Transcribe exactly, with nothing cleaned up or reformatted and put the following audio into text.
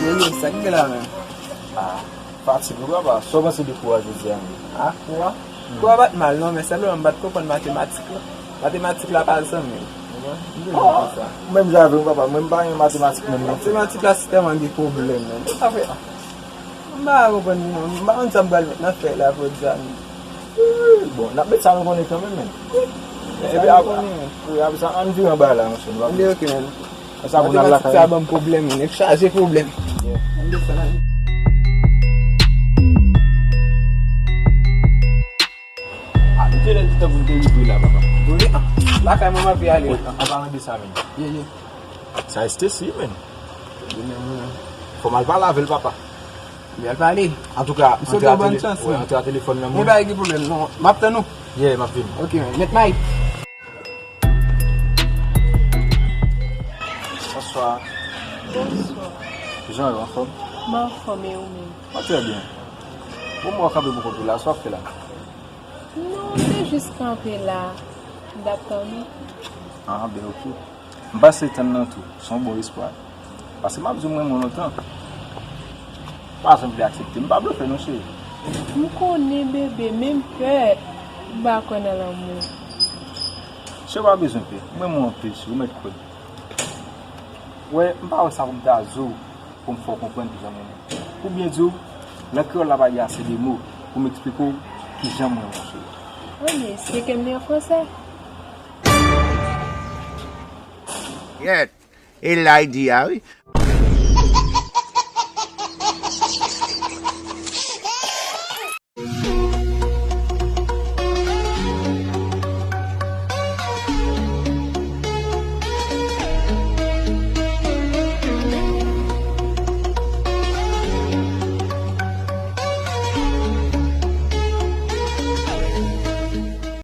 Yo, yo, sa k gen la menm? Ah, fatig wi papa, sa w panse de kou a jodi a menm? Ah, kou a? Kou a pa t mal non, men sèlman m pa t konprann matematik la. Matematik la pa zanmi m. Ou konprann? M gen sa. Menm jan avè w papa, mwen m pa renmen matematik menm non. Matematik la si tèlman gen pwoblèm menm. Sa fè, ah. M pa konprann non. M pa konn sa m pral met nan fèy la jodi a menm. Bon, n ap met sa nou konnen kanmenm menm. Epi apre, wi, apre sa, ann vire anba la, monchè. Ann vire, ok, menm. Sa pou n al lakay. Matematik sa ban m pwoblèm, wi, nèg chaje pwoblèm. Ann desann ale. Ah, nou te lè di tan pou n te rive la, papa. Wi, ah, lakay mwen m ap vin ale. An palan de sa menm. Ye, ye. Sa Stacy menm. Fò m al pale avè l, papa. Li al pale. Antouka, antre a tele-, wi, antre a telefòn nan mwen. Men pa gen pwoblèm non. M ap tann ou. Yeah, m ap vini. Ok, met may. Bonswa. Bonswa. Kijan w ye, anfòm? Mwen anfòm, e ou menm? Mwen trè byen. Bon, mwen kanpe pou kont ou la, sa w ap fè la? Non, m te jis kanpe la. M t ap tann ou. Ah, ben, ok. M panse tann nan tou, se yon bon espwa. Paske m ap di w m renmen w lontan. Pa janm vle aksepte. M pa blofe non, cheri. M konnen, bebe, men m pè. M pa kwè nan lanmou. Cheri, pa bezwen pè. M renmen w anpil, cheri, ou mèt kwè m. Wè, m pa wè sa pou m ta di w pou m fè w konprann kijan m renmen w. Pou byen di w, lang kreyòl la pa gen ase de mo pou m eksplike w kijan m renmen w, cheri. Ann esplike m li an fransè. Yèt, e la y di a wi.